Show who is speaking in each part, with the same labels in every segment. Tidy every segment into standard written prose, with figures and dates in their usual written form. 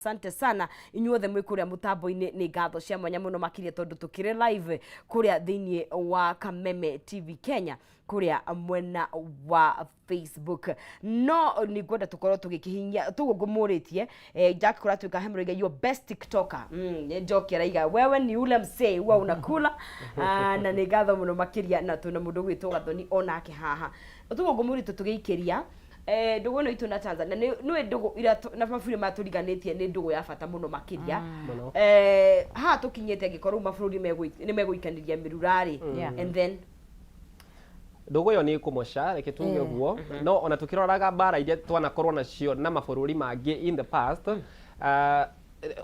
Speaker 1: Asante sana inyuothe mwĩ kũrĩa mũtambo-inĩ, nĩ ngatho cia mwanya mũno makĩria tondũ tũkĩrĩ live kũrĩa thĩinĩ wa Kameme TV Kenya kũrĩa mwena wa Facebook. No nĩ ngwenda tũkorwo tũgĩkĩhinyia tũguo ngũmũrĩtie. Jack kũratuĩka hemũrĩga your best TikToker. Nĩ Njoki araiga wewe ni ule msee huwa unakula. Ah, na nĩ ngatho mũno makĩria na twĩna mũndũ ũgwĩtwo Gathoni onake haha. Tũguo ngũmũrĩtie tũgĩikĩria ndũgũ ĩno itũ na Tanzania nĩ ndũgũ iria na mabũrũri maya tũriganĩtie, nĩ ndũgũ ya bata mũno makĩria.
Speaker 2: Mũno.
Speaker 1: Haha tũkinyĩte angĩkorwo rĩu mabũrũri nĩ megũikanĩria mĩrura-rĩ, and then
Speaker 2: Ndũgũ ĩyo nĩ ĩkũmoca, reke tuge ũguo. No ona tũkĩroraga mbara iria twanakorwo nacio na mabũrũri mangĩ in the past,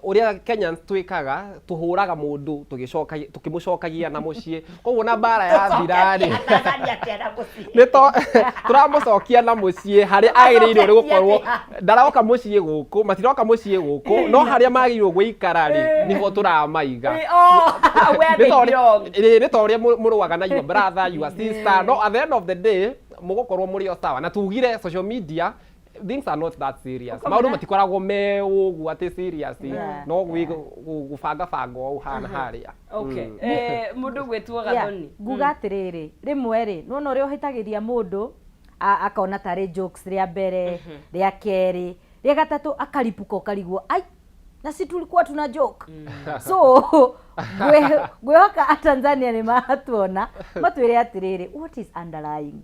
Speaker 2: ũrĩa Kenyans twĩkaga, tũhũraga mũndũ tũgĩcoka tũkĩmũcokagia na mũciĩ. Koguo na mbara yathira rĩ,
Speaker 1: Tanzania atĩa na mũciĩ?
Speaker 2: Nĩ to tũramũcokia na mũciĩ harĩa agĩrĩirwo nĩ gũkorwo. Ndaroka mũciĩ gũkũ, matiroka mũciĩ gũkũ, no harĩa magĩrĩirwo gũikara rĩ, nĩho tũramaiga.
Speaker 1: Oh, where they
Speaker 2: Nĩ ta ũrĩa-
Speaker 1: belong.
Speaker 2: Ĩĩ, nĩ ta ũrĩa mũrũaga na your brother, your sister, no at the end of the day mũgũkorwo mũrĩ o sawa. Na tugire social media things are not that serious.
Speaker 1: Ũkamenya-
Speaker 2: Maũndũ matikoragwo me ũguo atĩ serious, no gũbanga banga ũũ hana harĩa.
Speaker 1: Okay. Mũndũ gwĩtwo Gathoni.
Speaker 3: Nguga atĩrĩrĩ, rĩmwe rĩ, nĩwona ũrĩa ũhĩtagĩria mũndũ akona tarĩ jokes rĩa mbere, rĩa kerĩ, rĩa gatatũ akaripuka, ũkarigwo, ai, na si tulikuwa tuna joke? So ngwĩhoka Atanzania nĩ matuona matwĩre atĩrĩrĩ, what is underlying?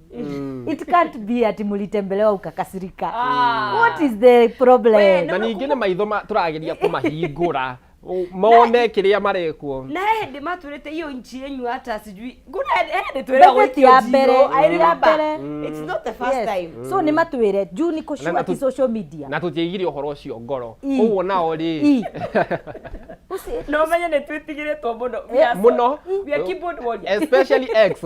Speaker 3: It can't be ati mlitembelewa ukakasirika. What is the problem?
Speaker 1: We,
Speaker 2: Na ningĩ nĩ maitho tũrageria kũmahingũra mone kĩrĩa marekwo.
Speaker 1: Na he hĩndĩ matwĩrĩte hiyo nchi yenyu hata sijui kuna he hĩndĩ twĩragwo
Speaker 3: Mbere ti ya mbere,
Speaker 1: I
Speaker 3: ti ya
Speaker 1: remember.
Speaker 3: mbere.
Speaker 1: It's not the first time.
Speaker 3: So nĩ matwĩre juu nĩ kũcua
Speaker 2: Na
Speaker 3: ti social media.
Speaker 2: Na tũtiaigire ũhoro ũcio ngoro, koguo nao rĩ,
Speaker 1: No menye nĩ twĩtigĩrĩtwo mũno. We are
Speaker 2: Mũno.
Speaker 1: We are keyboard warriors.
Speaker 2: Especially X.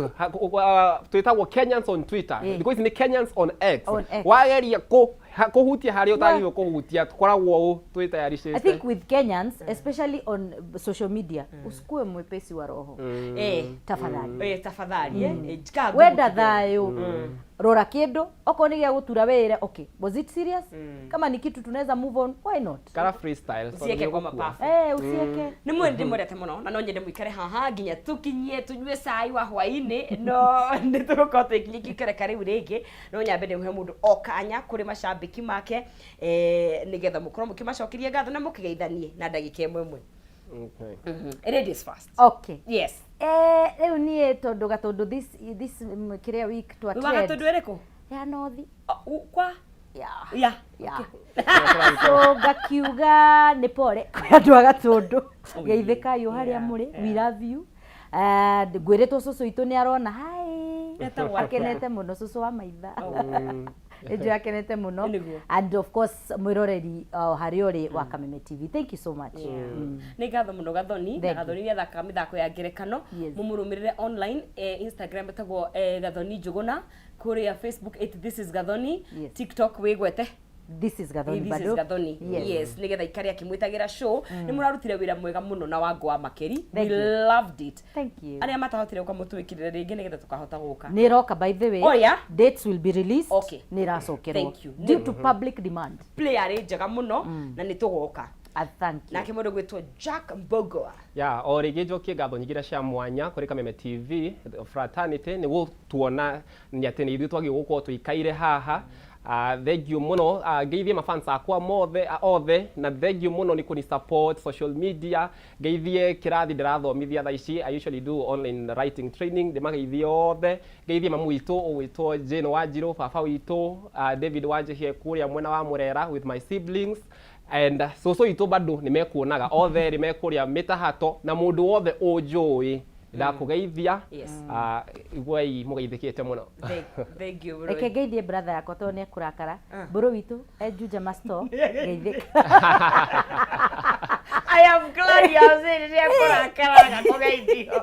Speaker 2: Twĩtagwo Kenyans on Twitter. Thikũ ici nĩ Kenyans on X.
Speaker 3: On X.
Speaker 2: Wageria kũhutia harĩa ũtagĩrĩirwo kũhutia, tũkoragwo ũũ twĩtayarishĩte.
Speaker 3: I think with Kenyans, especially on social media, usikue mwepesi wa roho. Tafadhali.
Speaker 1: Tafadhali, njikaga
Speaker 3: Wenda
Speaker 1: ngumu.
Speaker 3: Thayũ. Rora kĩndũ, okorwo nĩ gĩa gũtura wĩre, okay, was it serious? Kama ni kitu tunaweza move on, why not?
Speaker 2: Kara freestyle tondũ
Speaker 1: Ucieke kwa
Speaker 2: nĩũgũkua.
Speaker 1: mababu.
Speaker 3: Usieke.
Speaker 1: Nĩ mwĩ ndĩmwendete mũno na no nyende mũikare haha nginya tũkinyie tũnyue cai wa hwainĩ, no nĩ tũgũkorwo tũgĩkinyia ikereka rĩu rĩngĩ. No nyambe ndĩmũhe mũndũ o kanya kũrĩ macambĩki make, nĩgetha mũkorwo mũkĩmacokeria ngatho na mũkĩgeithanie na ndagĩka ĩmwe ĩmwe. Ladies first.
Speaker 3: Okay.
Speaker 1: Yes.
Speaker 3: Rĩu niĩ tondũ Gatũndũ this kĩrĩa week twa
Speaker 1: Wĩ wa
Speaker 3: trend.
Speaker 1: Gatũndũ ĩrĩkũ?
Speaker 3: Ya North.
Speaker 1: Oh, kwa
Speaker 3: Ya.
Speaker 1: Ya.
Speaker 3: Ya. So ngakiuga nĩ pole kwĩ andũ a Gatũndũ, geithĩkai o harĩa mũrĩ, we love you. Ngwĩrĩtwo cũcũ witũ nĩ arona hi.
Speaker 1: Etagwo atĩa?
Speaker 3: Akenete mũno, cũcũ wa maitha nĩnjũĩ akenete mũno.
Speaker 1: Nĩguo.
Speaker 3: And of course mwĩroreri harĩa ũrĩ wa Kameme TV, thank you so much.
Speaker 1: Nĩ ngatho mũno, Gathoni. Na
Speaker 3: Thank you.
Speaker 1: Gathoni nĩ athakaga mĩthako ya ngerekano. Mũmũrũmĩrĩre online, Instagram ĩtagwo Gathoni Njũgũna, kũrĩa Facebook it This is Gathoni. TikTok wĩgwete?
Speaker 3: This is Gathoni.
Speaker 1: This is
Speaker 3: Bado.
Speaker 1: Gathoni.
Speaker 3: Yes.
Speaker 1: Yes, nĩgetha ikare akĩmwĩtagĩra show. Nĩ mũrarutire wĩra mwega mũno na Wango wa Makeri. We
Speaker 3: Thank you.
Speaker 1: loved it.
Speaker 3: Thank you.
Speaker 1: Arĩa matahotire gũka, mũtwĩkĩrĩre rĩngĩ nĩgetha tũkahota gũka.
Speaker 3: Nĩ ĩroka, by the way.
Speaker 1: Oh, yeah?
Speaker 3: Dates will be released.
Speaker 1: Okay.
Speaker 3: Nĩ ĩracokerwo
Speaker 1: Thank you.
Speaker 3: due to public demand.
Speaker 1: Play yarĩ njega mũno na nĩ tũgoka.
Speaker 3: Thank you.
Speaker 1: Nake mũndũ gwĩtwo Jack Mbogoa.
Speaker 2: Ya, o rĩngĩ njokie ngatho nyingĩ cia mwanya kũrĩ Kameme TV fraternity nĩ gũtuona nĩ atĩ nĩ ithuĩ twagĩrĩirwo gũkorwo tũikaire haha. Thank you mũno. Ngeithie mafans akwa mothe, othe, na thank you mũno nĩ kũni support social media. Ngeithie kĩrathi ndĩrathomithia thaa ici, I usually do online writing training, ndĩmageithie othe. Ngeithie mamu witũ ũgwĩtwo Jane Wanjirũ, baba witũ David Wanjihie kũrĩa mwena wa Mũrera with my siblings and cũcũ witũ bado nĩ mekuonaga othe erĩ me kũrĩa mĩtahato, na mũndũ wothe ũnjũĩ ndakũgeithia. Iguai mũgeithĩkĩte mũno.
Speaker 1: Thank you mũno.
Speaker 3: Reke ngeithie brother yakwa tondũ nĩ ekũrakara, mbũrũ witũ e Juja Masto, geithĩka.
Speaker 1: I am glad you have said nĩ ekũrakara gakũgeithio.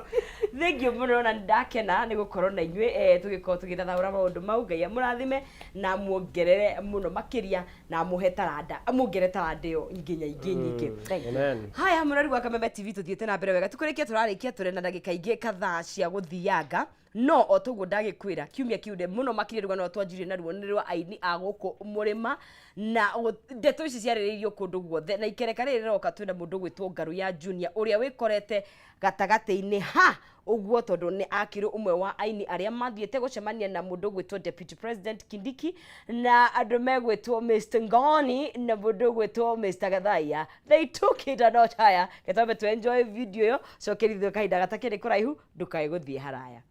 Speaker 1: Thank you mũno na ndakena nĩ gũkorwo na inyuĩ, tũgĩkorwo tũgĩthathaũra maũndũ mau. Ngai amũrathime na muongerere mũno makĩria na amũhe taranda, amuongerere taranda ĩyo nginya ingĩ nyingĩ.
Speaker 3: Thank you.
Speaker 2: Amen.
Speaker 1: Haya, mũrori wa Kameme TV, tũthiĩte na mbere wega, tũkũrĩkia tũrarĩkia, tũrĩ na ndagĩka ingĩ kadhaa cia gũthianga. No o toguo ndagĩkwĩra, kiumia kĩu mũno makĩria rũgano rũrĩa twanjirie naruo nĩ rwa aini a gũkũ mũrĩma, na ndeto ici ciarĩrĩirio kũndũ guothe, na ikereka rĩrĩ rĩroka twĩna mũndũ ũgwĩtwo Ngaruiya Junior ũrĩa wĩkorete gatagatĩ-inĩ ha ũguo, tondũ nĩ akĩrĩ ũmwe wa aini arĩa mathiĩte gũcemania na mũndũ ũgwĩtwo Deputy President Kindiki na andũ megwĩtwo Mr Ngoni na mũndũ ũgwĩtwo Mr Gathaiya. They took it a notch higher. Getwambe tu enjoy video ĩyo, cokerithio kahinda gatakĩrĩ kũraihu, ndũkae gũthiĩ haraya.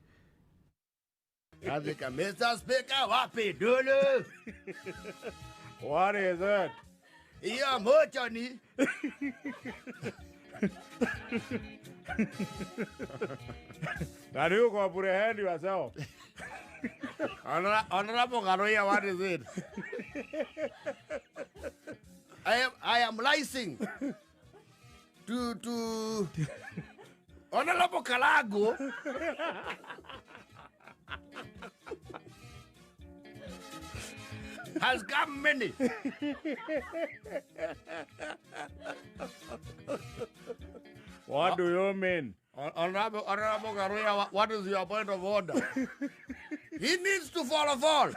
Speaker 4: Africa, Mr. Speaker, wapi dulu?
Speaker 5: What is it?
Speaker 4: Hiyo moto ni
Speaker 5: Can you comprehend yourself?
Speaker 4: Honorable Ngaruiya, what is it? I am lying to Honorable Kalago. Has come many.
Speaker 5: What do you mean?
Speaker 4: Honorable Ngaruiya, what is your point of order? He needs to follow fall.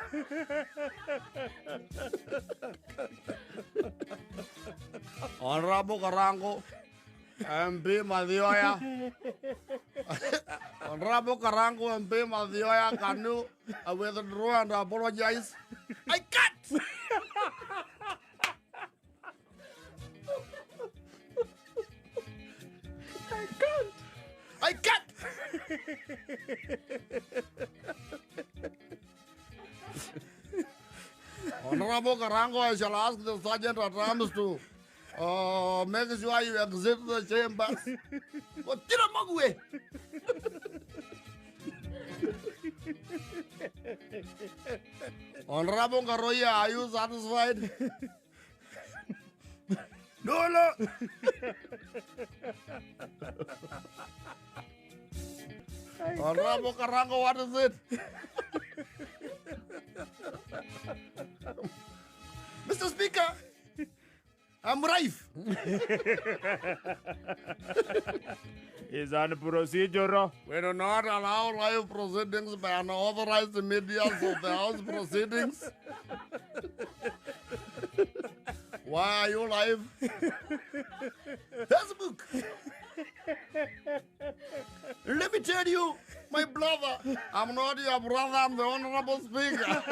Speaker 4: Honorable Karango, MP Mathioya. Honorable Karango, MP Mathioya, can you withdraw and apologize? I can't!
Speaker 5: I can't.
Speaker 4: I can't! Honorable Karango, I shall ask the sergeant at arms to make sure you exit the chambers. Gũtirĩ mũguĩ. Honorable Ngaruiya, are you satisfied? No. Honorable Karango, what is it? Mr. Speaker, I'm rife.
Speaker 5: Is unprocedural.
Speaker 4: We do not allow live proceedings by unauthorized media of the House proceedings. Why are you live? Facebook. Let me tell you, my brother, I'm not your brother, I'm the Honorable Speaker.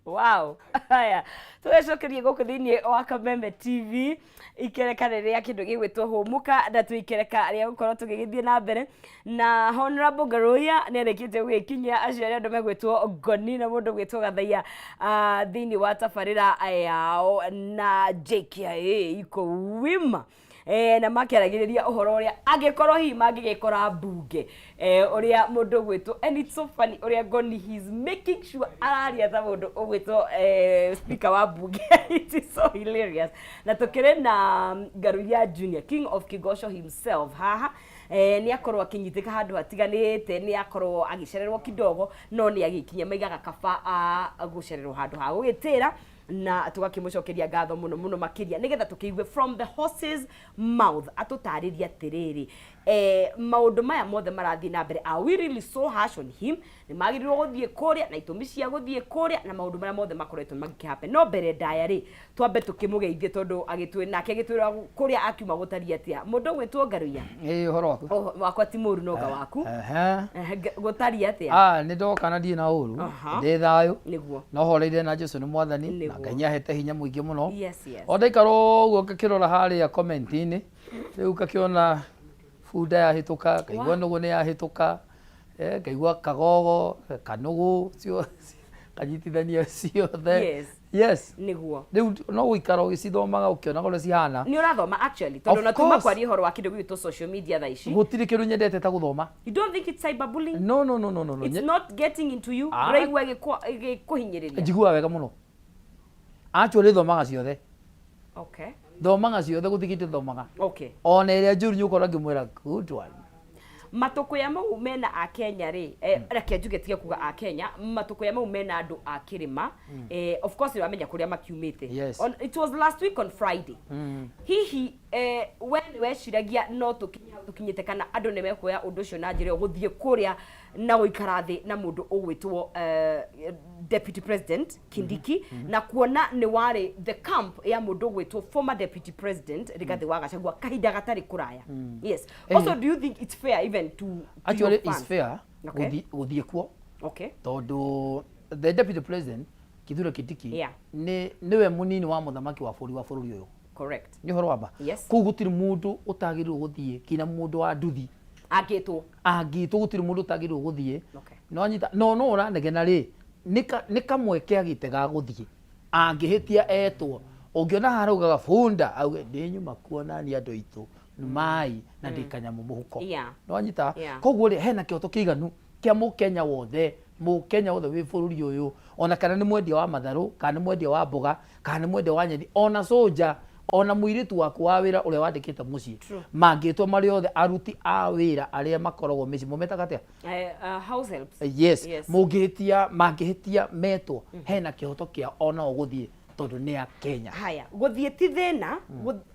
Speaker 1: Wow. Haya, tũgecokerie gũkũ thĩinĩ wa Kameme TV, ikereka rĩrĩa kĩndũ gĩgwĩtwo hũmũka, na twĩ ikereka rĩa gũkorwo tũgĩgĩthiĩ na mbere na Honorable Ngaruiya nĩ arĩkĩtie gũgĩkinyia acio arĩa andũ megwĩtwo Ngoni na mũndũ gwĩtwo Gathaiya thĩinĩ wa tabarĩra yao na JKIA iko wima, na makĩaragĩrĩria ũhoro ũrĩa angĩkorwo hihi mangĩgĩkora mbunge, ũrĩa mũndũ ũgwĩtwo, and it's so funny ũrĩa Ngoni, he's making sure araria ta mũndũ ũgwĩtwo speaker wa mbunge. It is so hilarious. Na tũkĩrĩ na Ngaruiya Junior, King of Kigosho himself haha. Nĩ akorwo akinyitĩka handũ hatiganĩte, nĩ akorwo agĩcererwo kidogo, no nĩ agĩkinya. Maigaga kaba gũcererwo handũ ha gũgĩtĩra, na tũgakĩmũcokeria ngatho mũno mũno makĩria, nĩgetha tũkĩigue from the horse's mouth atũtarĩrie atĩrĩrĩ, maũndũ maya mothe marathiĩ na mbere, are we really so harsh on him? Nĩ magĩrĩirwo gũthiĩ kũrĩa na itũmi cia gũthiĩ kũrĩa na maũndũ marĩa mothe makoretwo magĩkĩhappen. No mbere ndaya rĩ, twambe tũkĩmũgeithie, tondũ agĩtwĩ nake agĩtwĩra kũrĩa akiuma gũtariĩ atĩa. Mũndũ ũgwĩtwo Ngaruiya.
Speaker 6: Ĩ, ũhoro waku?
Speaker 1: Oh, wakwa ti mũru, noga waku?
Speaker 6: Ehe.
Speaker 1: Ehe, gũtariĩ atĩa?
Speaker 6: Ah, nĩ ndoka na ndirĩ na ũru. Ndĩ thayũ. No horeire na Jesu nĩ mwathani na Ngai nĩahete hinya mũingĩ mũno. O ndaikara ũguo ngakĩrora harĩa comment-inĩ, rĩu ngakĩona bunda yahĩtũka, ngaigua nũgũ nĩ yahĩtũka, ngaigua kagogo, kanũgũ, cio kanyitithania ciothe. Yes. Rĩu no gũikara ũgĩcithomaga ũkĩonaga ũrĩa cihana.
Speaker 1: Nĩ ũrathoma actually, tondũ
Speaker 6: Of
Speaker 1: na tuma
Speaker 6: course.
Speaker 1: kwaria ũhoro wa kĩndũ gĩgwĩtwo social media thaa ici.
Speaker 6: Gũtirĩ kĩndũ nyendete ta gũthoma.
Speaker 1: You don't think it's cyberbullying?
Speaker 6: No, no, no, no, no, no.
Speaker 1: It's not getting into you?
Speaker 6: Ah.
Speaker 1: Ũraigua ĩgĩkũhinyĩrĩria?
Speaker 6: Njiguaga wega mũno. Actually thomaga ciothe. Thomaga ciothe, gũtirĩ kĩndũ thomaga. Ona ĩrĩa njũru nĩ ũkora ngĩmwĩra good one.
Speaker 1: Matũkũya mau mena akenya rĩ, reke njuge tige kuga akenya, matũkũya mau mena andũ a kĩrĩma, of course nĩwamenya kũrĩa makiumĩte.
Speaker 6: Yes.
Speaker 1: It was last week on Friday. Hihi we nĩ weciragia no tũkinye hau tũkinyĩte, kana andũ nĩ mekuoya ũndũ ũcio na njĩra ĩyo, gũthiĩ kũrĩa na gũikara thĩ na mũndũ ũgwĩtwo Deputy President Kindiki, na kuona nĩ warĩ the camp ya mũndũ ũgwĩtwo former Deputy President Rigathi wa Gachagua kahinda gatarĩ kũraya? Yes. Also, do you think it's fair even to
Speaker 6: Actually,
Speaker 1: your
Speaker 6: it's
Speaker 1: fans?
Speaker 6: fair gũthiĩ kuo tondũ the Deputy President Kithure Kindiki nĩ nĩwe mũnini wa mũthamaki wa bũrũri ũyũ. Nĩ ũhoro wa ma.
Speaker 1: Yes.
Speaker 6: Kũu gũtirĩ mũndũ ũtagĩrĩirwo gũthiĩ, kinya mũndũ wa nduthi
Speaker 1: angĩtwo.
Speaker 6: Angĩtwo, gũtirĩ mũndũ ũtagĩrĩirwo gũthiĩ. No anyita no no ũranegena rĩ, nĩ kamweke agĩte ga gũthiĩ angĩhĩtia etwo. Ũngĩona haraugaga bunda auge ndĩ nyuma kuonania andũ aitũ mai na ndĩ kanyamũ mũhuko. No anyita. Koguo rĩ, hena kĩhoto kĩiganu kĩa mũkenya wothe, mũkenya wothe wĩ bũrũri ũyũ, ona kana nĩ mwendia wa matharũ, kana nĩ mwendia wa mboga, kana nĩ mwendia wa nyeni, ona soja, ona mũirĩtu waku wa wĩra ũrĩa wandĩkĩte mũciĩ, mangĩtwo marĩ othe aruti a wĩra arĩa makoragwo mĩciĩ, mũmetaga atĩa?
Speaker 1: House helps.
Speaker 6: Yes.
Speaker 1: Yes.
Speaker 6: Mũngĩhĩtia, mangĩhĩtia metwo, hena kĩhoto kĩa onao gũthiĩ tondũ nĩ a Kenya.
Speaker 1: Haya, gũthiĩ ti thĩna,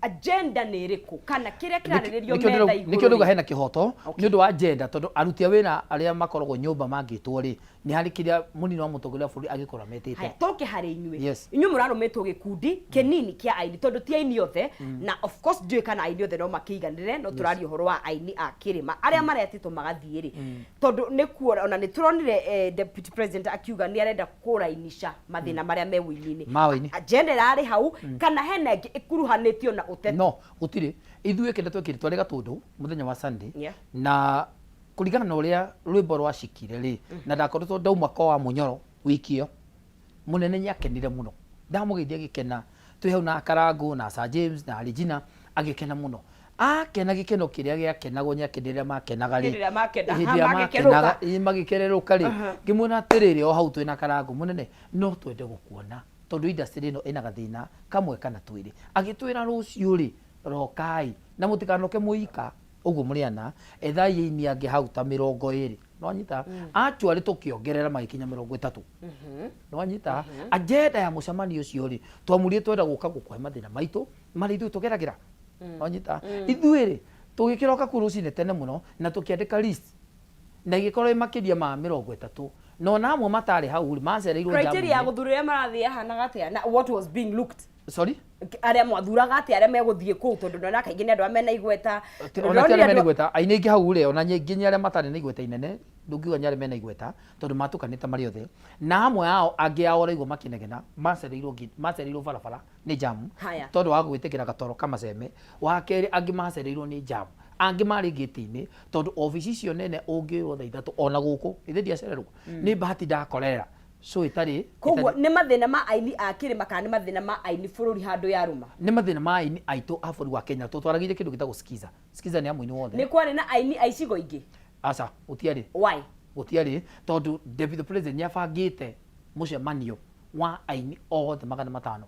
Speaker 1: agenda nĩ ĩrĩkũ, kana kĩrĩa kĩrarĩrĩrio
Speaker 6: Nĩkĩo
Speaker 1: metha
Speaker 6: nĩkĩo
Speaker 1: igũrũ
Speaker 6: ndauga
Speaker 1: rĩ?
Speaker 6: hena kĩhoto nĩ ũndũ wa agenda, tondũ aruti a wĩra arĩa makoragwo nyũmba mangĩtwo rĩ, nĩ harĩ kĩrĩa mũnini wa mũtongoria wa bũrũri angĩkorwo metĩte.
Speaker 1: Haya, tũke harĩ inyuĩ.
Speaker 6: Yes.
Speaker 1: Inyuĩ mũrarũmĩtwo gĩkundi kĩnini kĩa aini, tondũ ti aini othe, na of course ndiũĩ kana aini othe no makĩiganĩre, no tũraria ũhoro wa aini a kĩrĩma arĩa maretĩtwo magathiĩ rĩ, tondũ nĩ kuona ona nĩ tũronire Deputy President akiuga nĩ arenda kũrainisha mathĩna marĩa me wũini-inĩ.
Speaker 6: Ma wũini.
Speaker 1: Agenda ĩrarĩ hau, kana hena ĩngĩ ĩkuruhanĩtio na ũteti?
Speaker 6: No gũtirĩ. Ithuĩ kĩrĩa twekire, twarĩ Gatũndũ mũthenya wa Sunday, na kũringana na ũrĩa rwĩmbo rwacikire rĩ, na ndakoretwo ndauma kwa wa Mũnyoro wiki ĩyo, mũnene nĩ akenire mũno, ndamũgeithia agĩkena, twĩ hau na Karangũ na Sir James na Regina, agĩkena mũno, akena gĩkeno kĩrĩa gĩakenagwo nĩ akeni rĩrĩa makenaga rĩ.
Speaker 1: Hĩndĩ ĩrĩa makena,
Speaker 6: Hĩndĩ ĩrĩa
Speaker 1: magĩkenũka.
Speaker 6: makenaga, ĩ, magĩkererũka rĩ, ngĩmwĩra atĩrĩrĩ, o hau twĩna Karangũ, mũnene, no twende gũkuona tondũ industry ĩno ĩna gathĩna kamwe kana twĩrĩ. Agĩtwĩra rũciũ rĩ, rokai na mũtikanoke mũika ũguo mũrĩ ana, ethai aini angĩ hau ta 20. Nĩwanyita? Actually tũkĩongerera magĩkinya 30. Nĩwanyita? Agenda ya mũcemanio ũcio rĩ, twamũrire twenda gũka gũkũhe mathĩna maitũ marĩa ithuĩ tũgeragĩra. Nĩwanyita? Ithuĩ rĩ, tũgĩkĩroka kuo rũcinĩ tene mũno na tũkĩandĩka list na ĩgĩkorwo ĩ makĩria ma 30, na ona amwe matarĩ hau rĩ, macereirwo
Speaker 1: Criteria ya
Speaker 6: jam-inĩ.
Speaker 1: gũthura arĩa marathiĩ yahanaga atĩa, na what was being looked?
Speaker 6: Sorry?
Speaker 1: Arĩa mwathuraga atĩa arĩa megũthiĩ kũu, tondũ ndona kaingĩ nĩ andũ arĩa mena igweta?
Speaker 6: Ona ti arĩa mena igweta, aini aingĩ hau rĩ, ona nginya arĩa matarĩ na igweta inene, ndũngiuga nĩ arĩa mena igweta, tondũ matukanĩte marĩ othe, na amwe ao angĩ ao ũraigua makĩnegena macereirwo barabara nĩ jamu.
Speaker 1: Haya.
Speaker 6: Tondũ wa gwĩtĩkĩra gatoro kamaceme wa kerĩ, angĩ macereirwo nĩ jamu, angĩ marĩ gĩti-inĩ, tondũ obici icio nene ũngĩrwo thaa 3 ona gũkũ ithe ndiacererwo nĩ bahati ndakorera so ĩtarĩ.
Speaker 1: Koguo nĩ mathĩna ma aini a kĩrĩma kana nĩ mathĩna ma aini bũrũri handũ ya rũma?
Speaker 6: Nĩ mathĩna ma aini aitũ a bũrũri wa Kenya, tondũ twaragĩire kĩndũ gĩtagwo skiza. Skiza nĩ ya mũini wothe.
Speaker 1: Nĩ kwarĩ na aini a icigo ingĩ?
Speaker 6: Aca, gũtiarĩ.
Speaker 1: Why?
Speaker 6: Gũtiarĩ tondũ Deputy President nĩ abangĩte mũcemanio wa aini othe 500,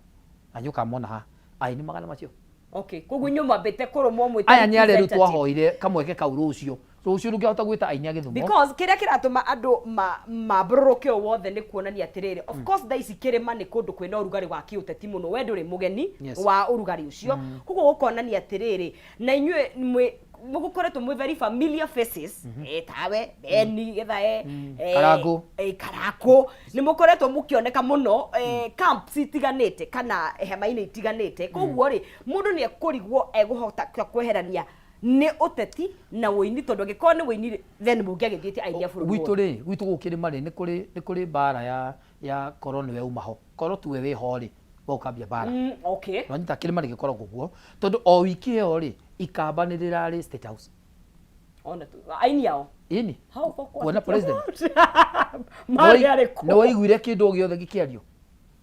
Speaker 6: na nĩ ũkamona haha aini magana macio.
Speaker 1: Okay, koguo inyuĩ mwambĩte kũrũmwo mwĩ
Speaker 6: Aya nĩ arĩa rĩu
Speaker 1: representative.
Speaker 6: twahoire kamweke kau rũciũ. Rũciũ ndũngĩhota gwĩta aini a Gĩthumo.
Speaker 1: Because kĩrĩa kĩratũma andũ mambũrũrũke ũũ wothe nĩ kuonania atĩrĩrĩ, of course thaa ici kĩrĩma nĩ kũndũ kwĩna ũrugarĩ wa kĩũteti mũno, we ndũrĩ mũgeni wa ũrugarĩ ũcio. Koguo gũkonania atĩrĩrĩ, na inyuĩ mwĩ mũgũkoretwo mwĩ very familiar faces, tawe Beni Githae,
Speaker 6: Karangũ.
Speaker 1: Karangũ, nĩ mũkoretwo mũkĩoneka mũno camps itiganĩte kana hema-inĩ itiganĩte. Koguo rĩ, mũndũ nĩ ekũrigwo egũhota kweherania nĩ ũteti na wũini, tondũ angĩkorwo nĩ wũini rĩ, then mũngĩagĩthiĩte aini a bũrũri
Speaker 6: Gwitũ
Speaker 1: wothe.
Speaker 6: rĩ, gwitũ gũkũ kĩrĩma rĩ, nĩ kũrĩ mbara ya korwo nĩwe uma ho, korwo tuwe wĩ ho rĩ, we ũkambia mbara. Nwanyita? Kĩrĩma nĩ gĩkoragwo ũguo, tondũ o wiki ĩyo rĩ, ikamba nĩ rĩrarĩ State House.
Speaker 1: Ona tu aini ao?
Speaker 6: Ĩni.
Speaker 1: Hau kwa
Speaker 6: Kuona president.
Speaker 1: Marĩ arĩkũ?
Speaker 6: Nĩ waiguire kĩndũ o gĩothe gĩkĩario?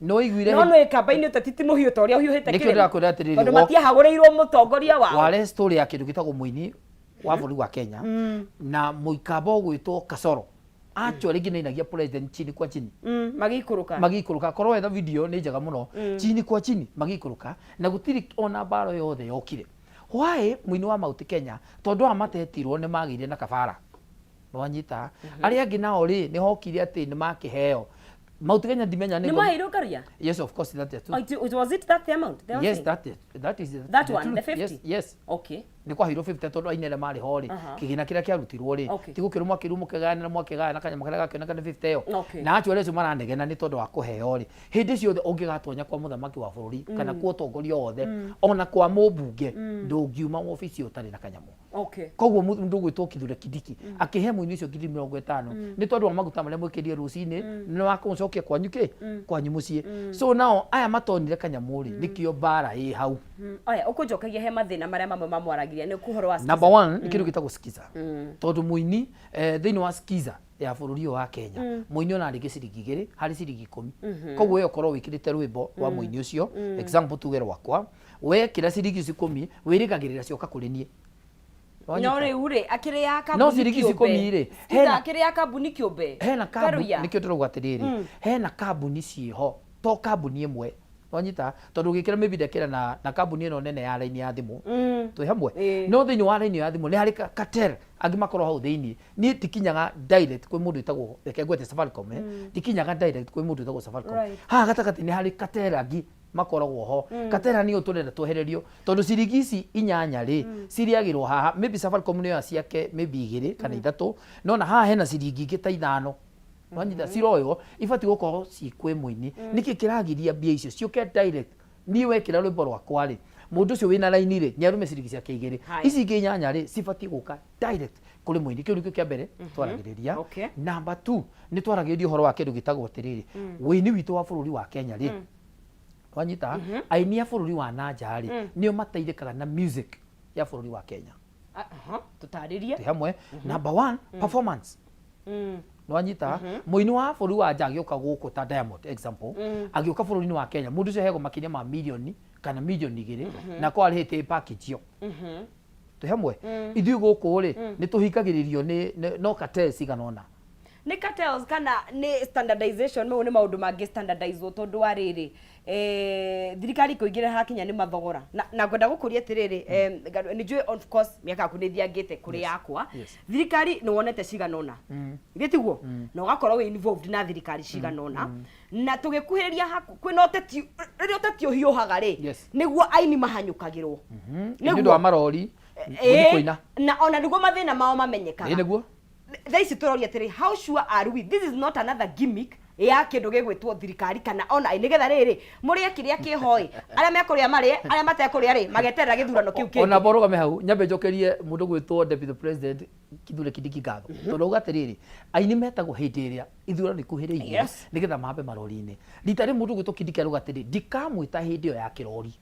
Speaker 6: Nĩ waiguire?
Speaker 1: No nĩ kamba-inĩ ũteti ti mũhiũ ta ũrĩa ũhiũhĩte
Speaker 6: Nĩkĩo
Speaker 1: kĩrĩma.
Speaker 6: ndĩrakwĩra atĩrĩrĩ,
Speaker 1: Tondũ matiahagũrĩirwo mũtongoria wao.
Speaker 6: Ware story ya kĩndũ gĩtagwo mũini wa bũrũri wa Kenya na mũikamba ũgwĩtwo Kasoro, actually nginya president chini kwa chini.
Speaker 1: Magĩikũrũka.
Speaker 6: Magĩikũrũka, korwo wetha video nĩ njega mũno, chini kwa chini magĩikũrũka, na gũtirĩ ona mbara yothe yokire. Why mũini wa Mount Kenya? Tondũ aya matetirwo nĩ magĩire na kabara, nwanyita? Arĩa angĩ nao rĩ, nĩ hokire atĩ nĩ makĩheo Mount Kenya, ndimenya
Speaker 1: nĩ mwaheirwo Ngaruiya?
Speaker 6: Yes, of course, that is true.
Speaker 1: Oh, it was it that the amount they were
Speaker 6: Yes,
Speaker 1: saying?
Speaker 6: that is
Speaker 1: That
Speaker 6: the
Speaker 1: one,
Speaker 6: truth.
Speaker 1: the 50?
Speaker 6: Yes.
Speaker 1: Okay.
Speaker 6: Nĩ kwaheirwo 50 tondũ aini arĩa marĩ ho rĩ, kĩgĩna kĩrĩa kĩarutirwo rĩ, ti gũkĩrwo mwakĩrwo mũkĩgayanĩra, mwakĩgayana kanyamũ karĩa gakĩoneka nĩ 50 ĩyo. Na acio arĩa acio maranegena nĩ tondũ wa kũheo rĩ, hĩndĩ ciothe ũngĩgatonya kwa mũthamaki wa bũrũri kana kwa ũtongoria wothe, ona kwa mũmbunge, ndũngiuma wobici ũtarĩ na kanyamũ. Koguo mũndũ ũgwĩtwo Kithure Kindiki akĩhe mũini ũcio 50,000 nĩ tondũ wa maguta marĩa mwĩkĩrie rũcinĩ, nĩ wa kũmũcokia kwanyu kĩ kwanyu mũciĩ. So nao aya matonire kanyamũ rĩ, nĩkĩo mbara ĩ hau.
Speaker 1: Oya, ũkũnjokagia he mathĩna marĩa mamwe mamwaragiria nĩ ũhoro wa
Speaker 6: Number one nĩ kĩndũ gĩtagwo skiza, tondũ mũini thĩinĩ wa skiza ya bũrũri ũyũ wa Kenya, mũini ona rĩngĩ ciringi 2 harĩ ciringi 10. Koguo we ũkorwo wĩkĩrĩte rwĩmbo rwa mũini ũcio, example tuge rwakwa, wekĩra ciringi icio 10, wĩrĩgagĩrĩra cioka kũrĩ niĩ.
Speaker 1: No
Speaker 6: Wanyita?
Speaker 1: rĩu rĩ, akĩrĩ ya kambuni
Speaker 6: No ciringi ici
Speaker 1: kĩũmbe.
Speaker 6: 10 rĩ,
Speaker 1: Skiza akĩrĩ ya kambuni kĩũmbe.
Speaker 6: Hena kambuni.
Speaker 1: Karuiya.
Speaker 6: Nĩkĩo ndĩrauga atĩrĩrĩ, hena kambuni ciĩho, to kambuni ĩmwe, wanyita? Tondũ ũgĩkĩra maybe ndekĩra na kambuni ĩno nene ya raini ya thimũ, twĩ hamwe? No thĩinĩ wa raini ya thimũ nĩ harĩ cartel angĩ makorwo hau thĩinĩ. Niĩ ndikinyaga direct kwĩ mũndũ wĩtagwo, reke ngwete Safaricom, ndikinyaga direct kwĩ mũndũ wĩtagwo Safaricom. Haha gatagatĩ nĩ harĩ cartel angĩ makoragwo ho. Cartel nĩyo tũrenda twehererio, tondũ ciringi ici 8 rĩ, cirĩagĩrwo haha. Maybe Safaricom nĩyo ciake maybe 2 kana 3, no na haha hena ciringi ingĩ ta 5, wanyita? Ciroywo ibatiĩ gũkorwo ci kwĩ mũini. Nĩkĩ kĩragiria mbia icio ciũke direct? Niĩ wekĩra rwĩmbo rwakwa rĩ, mũndũ ũcio wĩna raini rĩ, nĩ arũme ciringi ciake 2.
Speaker 1: Haya.
Speaker 6: Ici ingĩ 8 rĩ, cibatiĩ gũka direct kũrĩ mũini. Kĩu nĩkĩo kĩa mbere twaragĩrĩria. Number two, nĩ twaragĩrĩria ũhoro wa kĩndũ gĩtagwo atĩrĩrĩ, wĩini witũ wa bũrũri wa Kenya rĩ, wanyita? Aini a bũrũri wa nanja rĩ, nĩo mateithĩkaga na music ya bũrũri wa Kenya.
Speaker 1: Aha, tũtarĩrie.
Speaker 6: Twĩ hamwe? Number one, performance, nwanyita? Mũini wa bũrũri wa nja agĩũka gũkũ, ta Diamond example, agĩũka bũrũri-inĩ wa Kenya, mũndũ ũcio aheagwo makĩria ma milioni kana milioni 2, na kwa arĩhĩte package ĩyo. Twĩ hamwe? Ithuĩ gũkũ rĩ, nĩ tũhingagĩrĩrio nĩ no cartel cigana ũna.
Speaker 1: Nĩ cartels kana nĩ standardization? Mau nĩ maũndũ mangĩ standardizwo, tondũ wa rĩrĩ, thirikari kũingĩra hakinya nĩ mathogora na ngwenda gũkũria atĩrĩrĩ, nĩ njũĩ of course mĩaka yaku nĩ ĩthiangĩte kũrĩ yakwa. Thirikari nĩ wonete cigana ũna, githĩ tiguo? Na ũgakorwo wĩ involved na thirikari cigana ũna, na tũgĩkuhĩrĩria haku kwĩna ũteti, rĩrĩa ũteti ũhiũhaga rĩ, nĩguo aini mahanyũkagĩrwo.
Speaker 6: Nĩ ũndũ wa marori gũthiĩ kũina.
Speaker 1: Na ona nĩguo mathĩna mao mamenyekaga.
Speaker 6: Ĩ nĩguo.
Speaker 1: Thaa ici tũroria atĩrĩ, how sure are we this is not another gimmick ya kĩndũ gĩgwĩtwo thirikari, kana ona nĩgetha rĩrĩ mũrĩe kĩrĩa kĩho ĩ, arĩa mekũrĩa marĩe, arĩa matekũrĩa rĩ, mageterera gĩthurano kĩu
Speaker 6: Ona
Speaker 1: kĩngĩ?
Speaker 6: borũgame hau, nyambe njokerie mũndũ gwĩtwo deputy president Kithure Kindiki ngatho, tondũ auga atĩrĩrĩ, aini metagwo hĩndĩ ĩrĩa ithurano ikuhĩrĩirie nĩgetha mambe marori-inĩ. Rita rĩ, mũndũ gwĩtwo Kindiki arauga atĩrĩ, ndikamwĩta hĩndĩ ĩyo ya kĩrori,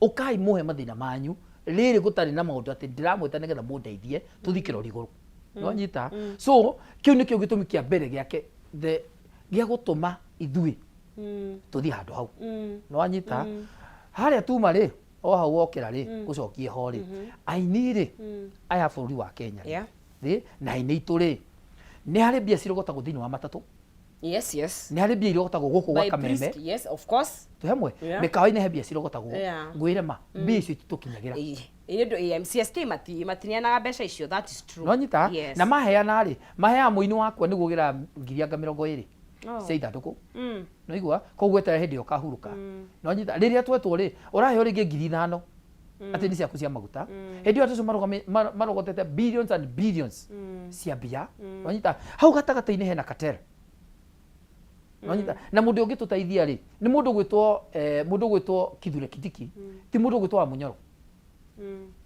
Speaker 6: ũkai mũhe mathĩna manyu rĩrĩ gũtarĩ na maũndũ atĩ ndĩramwĩta nĩgetha mũndeithie tũthiĩ kĩrori igũrũ, nonyita? So kĩu nĩkĩo gĩtũmi kĩa mbere gĩake gĩa gũtũma ithuĩ tũthiĩ handũ hau, nĩwanyita? Harĩa tuma rĩ, o hau wokĩra rĩ, gũcokie ho rĩ, aini rĩ, aya a bũrũri wa Kenya rĩ, rĩ na aini aitũ rĩ, nĩ harĩ mbia cirogotagwo thĩinĩ wa matatũ. Nĩ harĩ mbia irogotagwo gũkũ gwa
Speaker 1: By
Speaker 6: Kameme.
Speaker 1: Priest, yes, of course.
Speaker 6: Twĩ hamwe? Mĩkawa-inĩ he mbia cirogotagwo. Ngwĩre ma, mbia icio ititũkinyagĩra.
Speaker 1: Ĩ nĩ ũndũ MCSK matineanaga mbeca icio, that is true.
Speaker 6: Nonyita? Na maheana rĩ, maheaga mũini wakwa nĩguo gĩra ngiri anga 20 cia ithandũkũ. Noigua? Koguo eterera hĩndĩ ĩyo ũkahurũka, nonyita? Rĩrĩa twetwo rĩ, ũraheo rĩngĩ 5,000 atĩ nĩ ciaku cia maguta. Hĩndĩ ĩyo andũ acio marogotete billions and billions cia mbia, nonyita? Hau gatagatĩ-inĩ hena cartel, nonyita? Na mũndũ ũngĩtũteithia rĩ, nĩ mũndũ gwĩtwo Kithure Kindiki, ti mũndũ gwĩtwo Wamunyoro.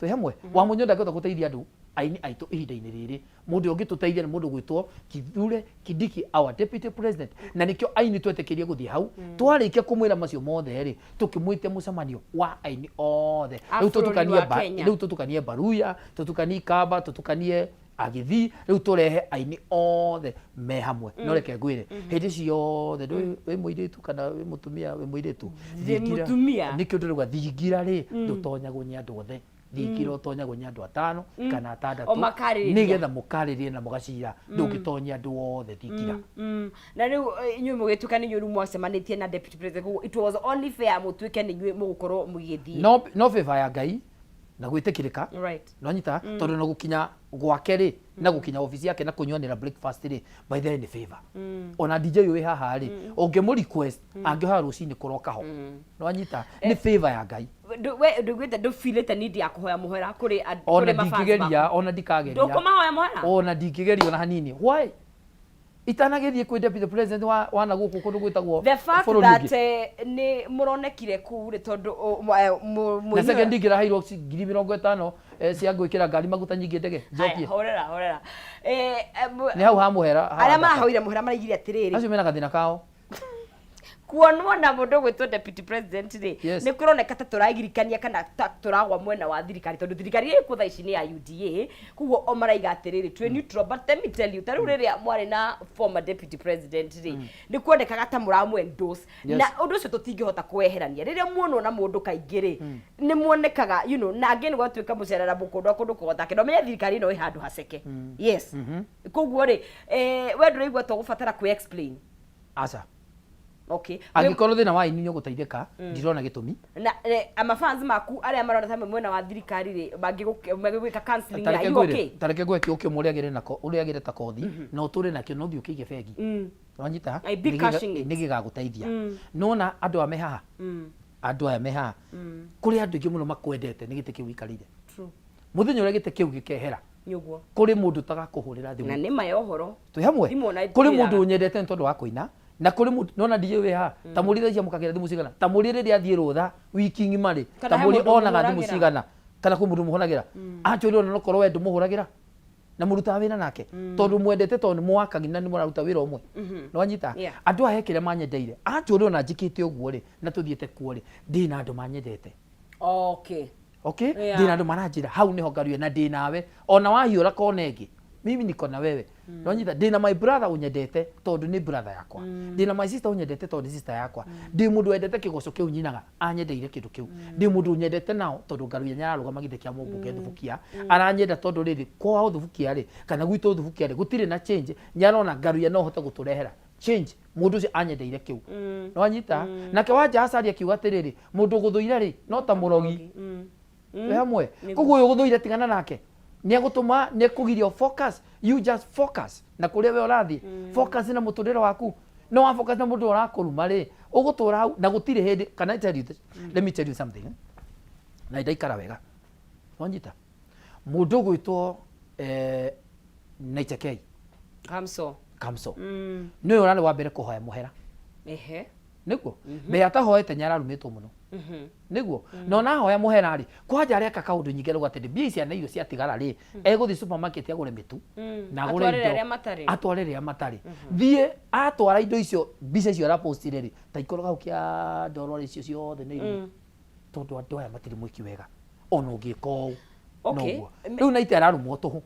Speaker 6: Twĩ hamwe? Wamunyoro ndangĩhota gũteithia andũ aini aitũ ihinda-inĩ rĩrĩ. Mũndũ ũngĩtũteithia nĩ mũndũ gwĩtwo Kithure Kindiki, our deputy president, na nĩkĩo aini twetĩkĩrie gũthiĩ hau. Twarĩkia kũmwĩra macio mothe rĩ, tũkĩmwĩtia mũcemanio wa aini othe.
Speaker 1: A
Speaker 6: Rĩu
Speaker 1: bũrũri
Speaker 6: tũtukanie
Speaker 1: wa Kenya.
Speaker 6: Rĩu tũtukanie Baruya, tũtukanie Ikamba, tũtukanie Agĩthii, rĩu tũrehe aini othe me hamwe. No reke ngwĩre, hĩndĩ ciothe ndũĩ wĩ mũirĩtu kana wĩ mũtumia, wĩ mũirĩtu.
Speaker 1: Ndĩ mũtumia.
Speaker 6: Nĩkĩo ndĩrauga thingira rĩ, ndũtonyagwo nĩ andũ othe. Thingira ũtonyagwo nĩ andũ 5 kana 6.
Speaker 1: O makarĩrĩria.
Speaker 6: Nĩgetha mũkarĩrie na mũgacira. Ndũngĩtonya andũ othe thingira.
Speaker 1: Na rĩu inyuĩ mũgĩtuĩka nĩ inyuĩ rĩu mwacemanĩtie na deputy president, koguo it was only fair mũtuĩke nĩ inyuĩ mũgũkorwo mũgĩthiĩ.
Speaker 6: No favor ya Ngai. Na gwĩtĩkĩrĩka. Nonyita tondũ na gũkinya gwake rĩ, na gũkinya ofici yake na kũnyuanĩra breakfast rĩ, by the way nĩ favor. Ona DJ ũyũ wĩ haha rĩ, ũngĩmũ request angĩhoya rũcinĩ kũroka ho. Nĩwanyita, nĩ favor ya Ngai.
Speaker 1: We ndũiguĩte, ndũfeelĩte need ya kũhoya mũhera kũrĩ
Speaker 6: Ona
Speaker 1: kũrĩ mafans
Speaker 6: ndingĩgeria
Speaker 1: maku?
Speaker 6: Ona ndikageria.
Speaker 1: Ndũkũmahoya mũhera?
Speaker 6: Ona ndingĩgeria ona hanini. Why itanagĩthiĩ kwĩ deputy president wa na gũkũ kũndũ gwĩtagwo
Speaker 1: The fact
Speaker 6: bũrũri
Speaker 1: that
Speaker 6: ũngĩ?
Speaker 1: Nĩ mũronekire kũu rĩ, tondũ
Speaker 6: Na second ingĩraheirwo 50,000 cia gwĩkĩra ngari maguta nyingĩ ndege
Speaker 1: Haya,
Speaker 6: njokie.
Speaker 1: Horera, horera.
Speaker 6: Nĩ hau ha mũhera ha
Speaker 1: Arĩa
Speaker 6: ndaka.
Speaker 1: marahoire mũhera maraigire atĩrĩrĩ,
Speaker 6: Acio mena gathĩna kao.
Speaker 1: Kuonwo na mũndũ gwĩtwo deputy president rĩ, nĩ kũroneka ta tũragirikania kana ta tũragwa mwena wa thirikari, tondũ thirikari ĩrĩ kuo thaa ici nĩ ya UDA. Koguo o maraiga atĩrĩrĩ, twĩ neutral. But let me tell you, ta rĩu rĩrĩa mwarĩ na former deputy president rĩ, nĩ kuonekaga ta mũramũ endorse. Na ũndũ ũcio tũtingĩhota kweherania. Rĩrĩa muonwo na mũndũ kaingĩ rĩ, nĩ muonekaga na angĩ nĩ gwatuĩka mũcerera mũkũndũ kũndũ kũgotake na ũmenye thirikari ĩno ĩ handũ haceke. Yes, koguo rĩ, we ndũraigua tũgũbatara kwĩ explain?
Speaker 6: Aca.
Speaker 1: Okay.
Speaker 6: Angĩkorwo thĩna wa aini nĩ ũgũteithĩka, ndirona gĩtũmi.
Speaker 1: Na amafans maku arĩa marona ta mwena wa thirikari rĩ, mangĩgwĩka counseling,
Speaker 6: Tareke
Speaker 1: are you
Speaker 6: ngwĩre,
Speaker 1: okay?
Speaker 6: Tareke ngwĩre kĩo kĩmwe ũrĩagĩre nako, ũrĩagĩre ta kothi na ũtũre nakĩo na ũthiĩ ũkĩige bengi. Wanyita?
Speaker 1: I be cashing it.
Speaker 6: Nĩ gĩgagũteithia. Nona andũ aya me haha, andũ aya me haha, kũrĩ andũ aingĩ mũno makwendete nĩ gĩtĩ kĩu gĩikarĩire. Mũthenya ũrĩa gĩtĩ kĩu gĩkehera,
Speaker 1: Nĩ ũguo.
Speaker 6: Kũrĩ mũndũ ũtagakũhũrĩra thimũ.
Speaker 1: Na nĩ ma ya ũhoro.
Speaker 6: Twĩ hamwe?
Speaker 1: Thimũ ona
Speaker 6: Kũrĩ
Speaker 1: ĩtiraga.
Speaker 6: Mũndũ ũnyendete nĩ tondũ wa kũina, na kũrĩ mũndũ nona DJ wĩ haha, ta mũrie thaa ici amũkagĩra thimũ cigana, ta mũrie rĩrĩa athiĩ rũtha wiki ng'ima rĩ,
Speaker 1: Kana
Speaker 6: ta
Speaker 1: he
Speaker 6: mũrie
Speaker 1: mũndũ
Speaker 6: onaga thimũ
Speaker 1: ũmũhũragĩra.
Speaker 6: cigana, kana kwĩ mũndũ mũhũragĩra. Actually ona nokorwo we ndũmũhũragĩra na mũrutaga wĩra nake, tondũ mwendete tondũ nĩ mũwakagi na nĩ mũraruta wĩra ũmwe. Nĩwanyita?
Speaker 1: Yeah.
Speaker 6: Andũ aya he kĩrĩa manyendeire. Actually ona njĩkĩte ũguo rĩ, na tũthiĩte kuo rĩ, ndĩ na andũ manyendete. Okay. Ndĩ na andũ maranjĩra hau nĩho ngaruye na ndĩ nawe, ona wahiũra kona ĩngĩ, mimi niko na wewe. Nonyita, ndĩ na my brother ũnyendete tondũ nĩ brother yakwa, ndĩ na my sister ũnyendete tondũ nĩ sister yakwa, ndĩ mũndũ wendete kĩgoco kĩu nyinaga anyendeire kĩndũ kĩu, ndĩ mũndũ ũnyendete nao tondũ Ngaruiya nĩararũgama gĩtĩ kĩa mũmbunge Thubukia, aranyenda tondũ rĩrĩ kwao Thubukia rĩ, kana gwitũ Thubukia rĩ, gũtirĩ na change, nĩarona Ngaruiya no hote gũtũrehera change. Mũndũ ũcio anyendeire kĩu. Nĩwanyita? Nake Wanja Acari akiuga atĩrĩrĩ, mũndũ ũgũthũire rĩ, no ta mũrogi. Twĩ hamwe? Koguo ũyũ ũgũthũire tigana nake, nĩ egũtũma, nĩ ekũgiria focus. You just focus na kũrĩa we ũrathiĩ, focus na mũtũrĩre waku. No wa focus na mũndũ ũrĩa ũrakũruma rĩ, ũgũtũra hau na gũtirĩ hĩndĩ. Can I tell you this? Let me tell you something, eh? Na ndaikara wega. Wanyita, mũndũ ũgwĩtwo Naite K.
Speaker 1: Kamso.
Speaker 6: Kamso nĩwe ũrarĩ wa mbere kũhoya mũhera. Nĩguo mbere atahoete nĩ ararumĩtwo mũno. Nĩguo na ona ahoya mũhera rĩ, kwanja areka kaũndũ nyingĩ arauga atĩ mbia ici ana irio ciatigara rĩ, egũthiĩ supermarket agũre mĩtu na agũre
Speaker 1: Atwarĩre
Speaker 6: indo
Speaker 1: arĩa matarĩ.
Speaker 6: Atwarĩre arĩa matarĩ. Thiĩ atwara indo icio, mbica icio arapostire rĩ, ta ikoroga hau kĩa ndoro icio ciothe nĩ irume, tondũ andũ aya matirĩ mwĩki wega ona ũngĩka ũũ. Noguo rĩu Naite ararumwo tũhũ.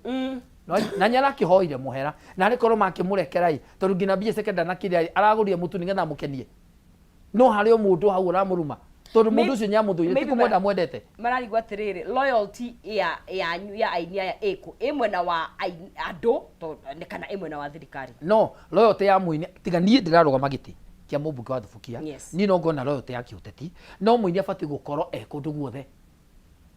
Speaker 6: Na nĩ arakĩhoire mũhera na arĩ korwo makĩmũrekera ĩ, tondũ nginya mbia ciake ndanakĩrĩa ĩ, aragũrire mũtu nĩgetha amũkenie, no harĩ o mũndũ hau ũramũruma tondũ mũndũ ũcio nĩ amũthũire, ti
Speaker 1: Maybe
Speaker 6: kũmwenda amwendete.
Speaker 1: Mararigwo atĩrĩrĩ, loyalty ya yanyu ya aini aya ĩkũ, ĩ mwena wa andũ kana ĩ mwena wa thirikari?
Speaker 6: No loyalty ya mũini, tiga niĩ ndĩrarũgama gĩtĩ kĩa mũmbunge wa Thubukia, niĩ no ngona loyalty ya kĩũteti, no mũini abatiĩ gũkorwo e kũndũ guothe.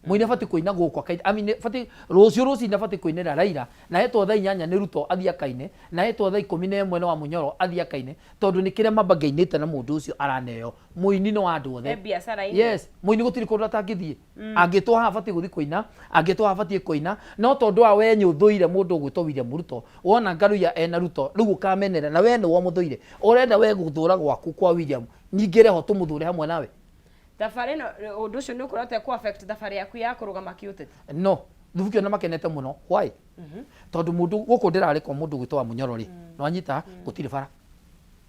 Speaker 6: Mũini abatiĩ kũina gũkũ akaina, I mean, abatiĩ rũciũ rũcinĩ abatiĩ kũinĩra Raila, na etwo thaa 8 nĩ Ruto athiĩ akaine, na etwo thaa 11 nĩ Wamunyoro athiĩ akaine, tondũ nĩ kĩrĩa mabagainĩte na mũndũ ũcio araneo. Mũini nĩ wa andũ othe.
Speaker 1: E biacara-inĩ.
Speaker 6: Yes, mũini gũtirĩ kũndũ atangĩthiĩ. Angĩtwo haha abatiĩ gũthiĩ kũina, angĩtwo haha abatiĩ kũina, no tondũ wa we nĩ ũthũire mũndũ ũgwĩtwo William Ruto, wona Ngaruiya ena Ruto, rĩu ũkamenera, na we nĩwe ũmũthũire. Ũrenda we gũthũra gwaku kwa William, ningĩ reho tũmũthũre hamwe nawe.
Speaker 1: Thabarĩ ĩno, ũndũ ũcio nĩ ũkoretwo ku affect thabarĩ yaku ya kũrũgama kĩũteti?
Speaker 6: No Thubukia nĩ makenete mũno. Why? Tondũ mũndũ gũkũ ndĩrarĩ kwa mũndũ ũgwĩtwo wa Mũnyoro rĩ, nĩwanyita, gũtirĩ bara.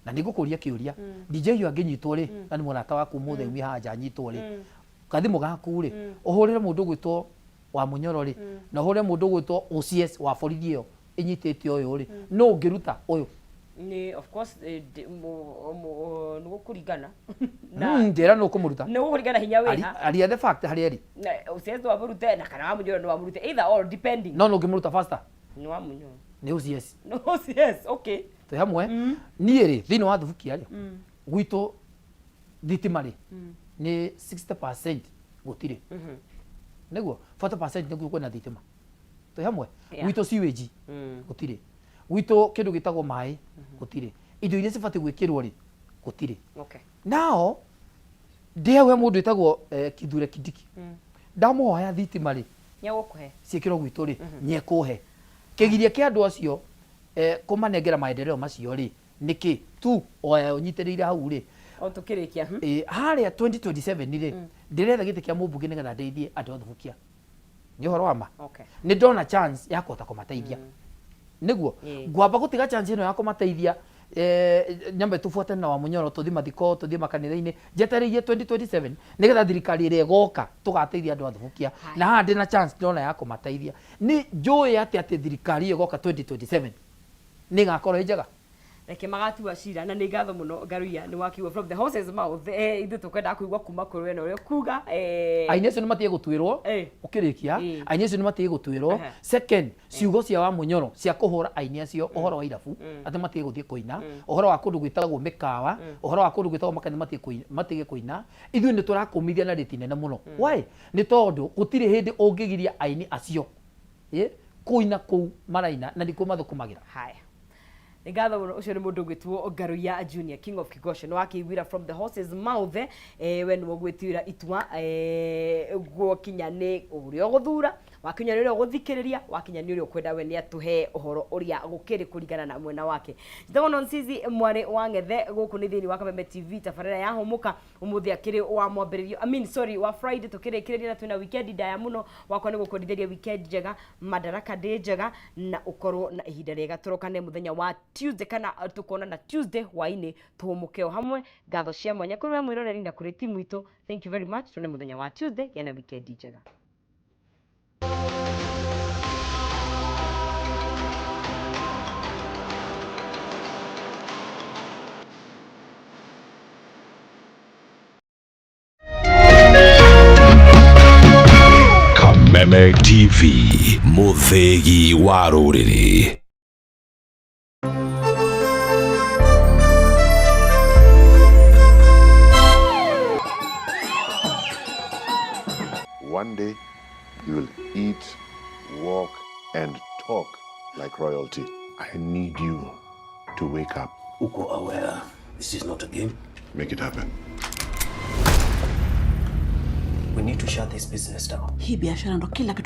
Speaker 6: Na nĩ ngũkũria kĩũria, DJ ũyũ angĩnyitwo rĩ, na nĩ mũrata waku ũmũthĩ aumie haha nja anyitwo rĩ, gathimũ gaku rĩ, ũhũrĩre mũndũ ũgwĩtwo wa Mũnyoro rĩ, na ũhũrĩre mũndũ ũgwĩtwo OCS wa borithi ĩyo ĩnyitĩte ũyũ rĩ, no ũngĩruta ũyũ?
Speaker 1: Nĩ of course, nĩ gũkũringana na
Speaker 6: Njĩra nũ ũkũmũruta.
Speaker 1: Nĩ gũkũringana hinya wĩha.
Speaker 6: Aria the fact harĩa ĩrĩ.
Speaker 1: Na OCS wamũrute na kana wa Mũnyoro nĩ wamũrute, either or depending.
Speaker 6: No nũ ũngĩmũruta faster?
Speaker 1: Nĩ wa Mũnyoro.
Speaker 6: Nĩ OCS.
Speaker 1: No OCS, okay.
Speaker 6: Twĩ hamwe? Niĩ rĩ, thĩinĩ wa Thubukia rĩ, gwitũ thitima rĩ, nĩ 60% gũtirĩ. Nĩguo 40% nĩguo kwĩna thitima. Twĩ hamwe?
Speaker 1: Yeah.
Speaker 6: Gwitũ sewage gũtirĩ. Gwitũ kĩndũ gĩtagwo maĩ gũtirĩ. Indo iria cibatiĩ gwĩkĩrwo rĩ gũtirĩ.
Speaker 1: Okay.
Speaker 6: Nao ndĩ hau he mũndũ wĩtagwo Kithure Kindiki. Ndamũhoya thitima rĩ
Speaker 1: Nĩegũkũhe.
Speaker 6: ciĩkĩrwo gwitũ rĩ nĩekũhe. Kĩgiria kĩa andũ acio kũmanengera maendeleo macio rĩ nĩkĩ tu oya ũnyitĩrĩire hau rĩ
Speaker 1: O tũkĩrĩkia.
Speaker 6: Harĩa 2027 rĩ ndĩretha gĩtĩ kĩa mũmbunge nĩgetha ndeithie andũ a Thubukia. Nĩ ũhoro wa ma.
Speaker 1: Okay.
Speaker 6: Nĩ ndona chance ya kũhota kũmateithia. Nĩguo ngwamba gũtiga chance ĩno ya kũmateithia nyambe tũbuatane na Wamunyoro tũthiĩ mathiko tũthiĩ makanitha-inĩ njetereirie 2027 nĩgetha thirikari ĩrĩa ĩgoka tũgateithia andũ a Thubukia na haha ndĩna chance ndona ya kũmateithia. Nĩ njũĩ atĩ atĩ thirikari ĩyo ĩgoka 2027 nĩ ĩgakorwo ĩ njega.
Speaker 1: Reke magatua cira na nĩ ngatho mũno Ngaruiya nĩ wakiuga from the horse's mouth. Ithuĩ tũkwendaga kũigua kuma kũrĩ we na ũrĩa ũkuga.
Speaker 6: Aini acio nĩ matige gũtuĩrwo ũkĩrĩkia aini acio nĩ matige gũtuĩrwo. Second, ciugo cia Wamunyoro cia kũhũra aini acio ũhoro wa irabu atĩ matige gũthiĩ kũina, ũhoro wa kũndũ gwĩtagwo mĩkawa, ũhoro wa kũndũ gwĩtagwo makanitha matige kũina, ithuĩ nĩ tũrakũmithia na rĩti nene mũno. Why? Nĩ tondũ gũtirĩ hĩndĩ ũngĩgiria aini acio kũina kũu maraina na nĩkuo mathũkũmagĩra.
Speaker 1: Haya. Nĩ ngatho mũno ũcio nĩ mũndũ ũgwĩtwo Ngaruiya Junior King of Kigosho nĩ wakĩiguĩra from the horse's mouth we nĩwe ũgwĩtuĩra itua gwakinya nĩ ũrĩa ũgũthura wakinya nĩ ũrĩa ũgũthikĩrĩria wakinya nĩ ũrĩa ũkwenda we nĩ atũhe ũhoro ũrĩa gũkĩrĩ kũringana na mwena wake. Njĩtagwo Nonsizi mwarĩ wa Ng'ethe gũkũ nĩ thĩinĩ wa Kameme TV tabarĩra ya Hũmũka ũmũthĩ akĩrĩ wa mwambĩrĩrio I mean sorry wa Friday tũkĩrĩkĩrĩria na twĩna weekend ndaya mũno wakwa nĩ gũkwendithĩria weekend njega Madaraka Day njega na ũkorwo na ihinda rĩega tũrokane mũthenya wa Tuesday kana tũkonana Tuesday hwainĩ tũhũmũke o hamwe. Ngatho cia mwanya kũrĩ we mwĩroreri na kũrĩ timu itũ. Thank you very much. Tuone mũthenya wa Tuesday. Gĩa na weekend njega.
Speaker 7: Kameme TV, Muthegi wa rũrĩrĩ.
Speaker 8: One day, you will eat, walk, and talk like royalty. I need you to wake up.
Speaker 9: Uko aware this is not a game?
Speaker 8: Make it happen.
Speaker 9: We need to shut this business down.
Speaker 10: Hii biashara ndo kila kitu.